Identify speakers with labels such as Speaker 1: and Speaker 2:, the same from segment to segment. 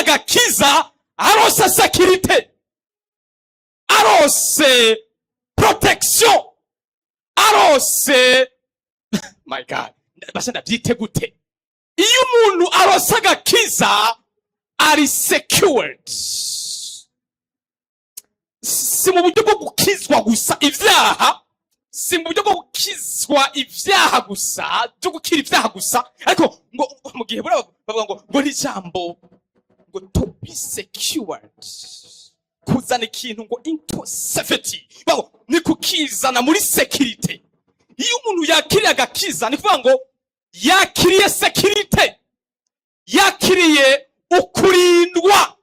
Speaker 1: Agakiza, aronse sécurité, aronse protection, aronse, my God, basha ndabyite gute? Iyo umuntu aronse agakiza, ari secured. Si mu buryo bwo gukizwa gusa ibyaha, si mu buryo bwo gukizwa ibyaha gusa, byo gukira ibyaha gusa, ariko ngo mu gihe buriya bavuga ngo ni ijambo ngo to be secured, kuzana ikintu ngo into safety. Bago, ni kukizana muri sécurité. Iyo umuntu yakiriye agakiza, ni kuvuga ngo yakiriye sécurité, yakiriye ukurindwa,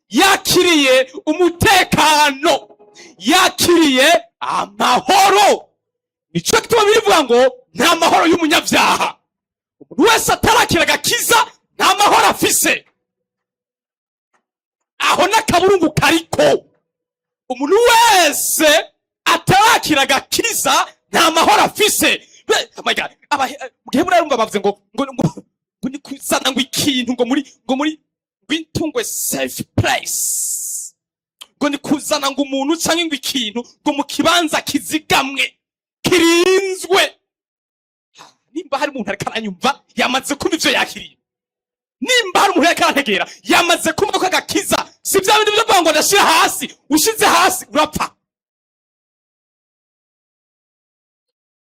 Speaker 1: yakiriye umutekano, yakiriye amahoro. Nicyo gituma bivuga ngo nta mahoro y'umunyabyaha. Umuntu wese atarakira agakiza nta mahoro afise. Aho n'akaburungu kariko. Umuntu wese atarakira agakiza nta mahoro afise. Oh my God, mu gihe buriya bavuze ngo ni kuzana ngo ikintu ngo muri ngo into ngo safe place, ngo ni kuzana ngo umuntu cyangwa ngo ikintu ngo mu kibanza kizigamwe, kirinzwe. Ha, nimba hari umuntu ariko aranyumva, yamaze kumva ivyo yakiriye. Nimba hari umuntu ariko arantegera, yamaze kumva ko agakiza si bya bindi byo kuvuga ngo ndashira hasi. Ushize hasi urapfa.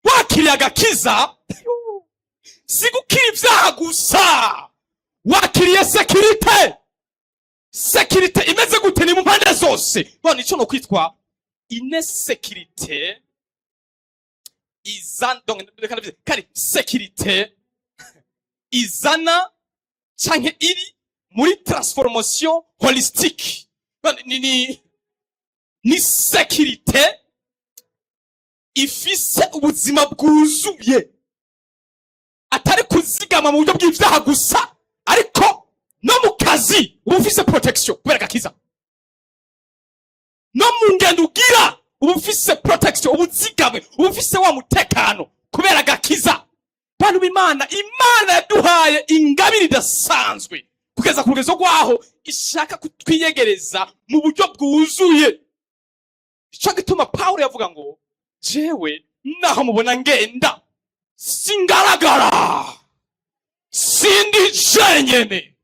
Speaker 1: Wakiriye agakiza, si gukira ibyaha gusa, wakiriye sécurité. Sécurité imeze gute? Ni mu mpande zose. None icyo no kwitwa une sécurité izana, donc reka ndavuze kari sécurité izana canke iri muri transformation holistique. None ni sécurité ifise ubuzima bwuzuye, atari kuzigama mu buryo bw'ibyaha gusa, ariko no mu kazi uba ufise protection kubera agakiza, no mu ngendo ugira uba ufise protection, uba uzigamwe, uba ufise wa mutekano kubera agakiza. Bantu b'Imana, Imana yaduhaye ingabire idasanzwe kugeza ku rugezo rwaho ishaka kutwiyegereza mu buryo bwuzuye. Ico gituma Pawulo yavuga ngo jewe naho mubona ngenda singaragara, sindi jenyene.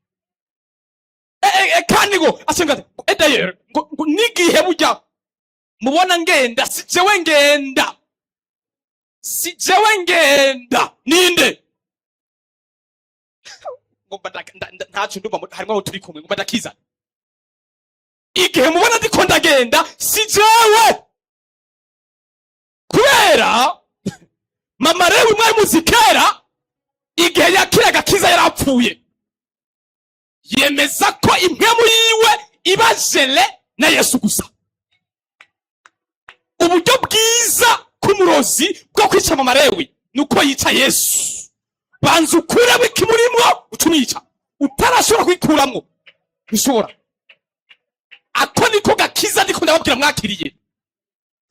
Speaker 1: Kandi ngo asenga ati, d'ailleurs ngo n'igihe burya mubona ngenda, si jewe ngenda, si jewe ngenda, ninde? Ngo mba ntaco ndumva harimwo abo turi kumwe, ngo mba ndakiza. Igihe mubona ndiko ndagenda, si jewe, kubera mama Rewi mwari muzi kera, igihe yakira agakiza yarapfuye, yemeza ko impwemu yiwe iba gérée na Yesu gusa. Uburyo bwiza k'umurozi bwo kwica mama Rewi ni uko yica Yesu. Banza ukuremo ikimurimwo, uca umwica utarashobora kwikuramwo, ntushobora. Ako niko gakiza ndiko ndababwira mwakiriye.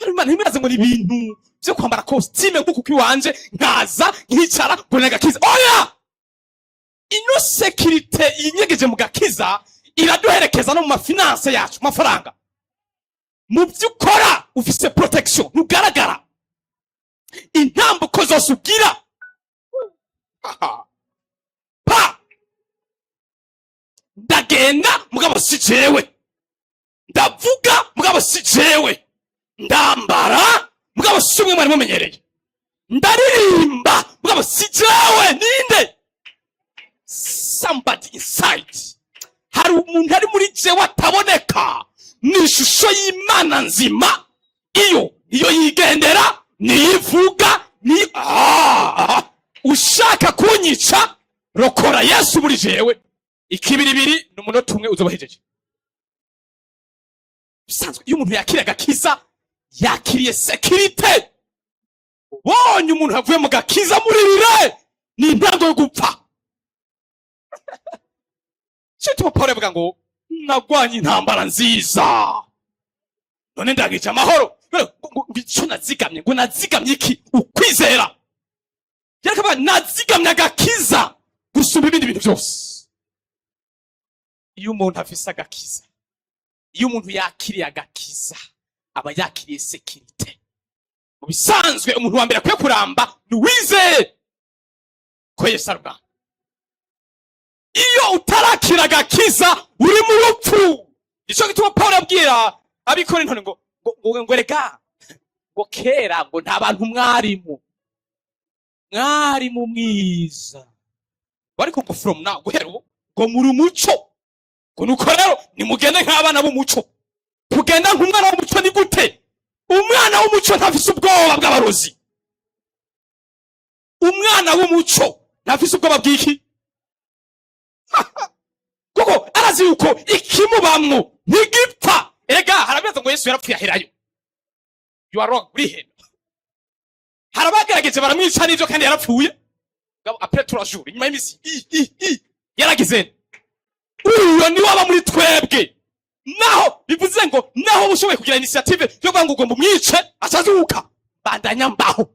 Speaker 1: Imana, ntimwibaze ngo ni ibintu byo kwambara costume nk'uku kw'iwanje, nkaza nkicara ngo ni agakiza. Oya, ino sécurité yinyegeje mu gakiza iraduherekeza no mu ma finances yacu, mu mafaranga, mu byo ukora. Ufise protection, ntugaragara, intambuko zose ugira. Aha. Pa ndagenda mugabo si jewe, ndavuga mugabo si jewe, ndambara mugabo si umwe mwari mumenyereye, ndaririmba mugabo si jewe. Ninde? Somebody inside. Hari umuntu ari muri jewe ataboneka, ni ishusho y'Imana nzima. Iyo niyo yigendera, niyivuga, ni ushaka kunyica, rokora Yesu muri jewe. Ikibiribiri ni umunota umwe uzobahejeje. Bisanzwe, iyo umuntu yakiriye agakiza, yakiriye sécurité. Ubonye umuntu avuye mu gakiza, muririre, ni intango yo gupfa. Cyo gituma Paul yavuga ngo nagwanye intambara nziza, none ndangije amahoro. Ngo icyo nazigamye, ngo nazigamye iki? Ukwizera. Yarakavuga nazigamye agakiza gusumba ibindi bintu byose. Iyo umuntu afise agakiza, iyo umuntu yakiriye agakiza, aba yakiriye sécurité. Mu bisanzwe, umuntu wa mbere akwiye kuramba ni uwizeye ko Yesu ari Umwami. Iyo utarakira agakiza, uri mu rupfu. Nico gituma Pawulo abwira Abikorinto ngo rega ngo kera ngo nta bantu mwarimu, mwarimu mwiza, ariko ngo from now, guhera ubu, ngo muri umuco, ngo nuko rero nimugende nk'abana b'umuco. Kugenda nk'umwana w'umuco ni gute? Umwana w'umuco ntafise ubwoba bw'abarozi. Umwana w'umuco ntafise ubwoba bw'iki? Kuko arazi yuko ikimubamwo ntigipfa. Erega harabibaza ngo Yesu yarapfuye aherayo. You are wrong, urihenda. Harabagerageje baramwica n'ivyo, kandi yarapfuye. Ngabo après 3 jours, inyuma y'imisi i i i yaragize. Uyo ni waba muri twebwe. Naho bivuze ngo naho ushoboye kugira initiative yo kuvuga ngo ugomba umwice, acazuka, bandanya mbaho.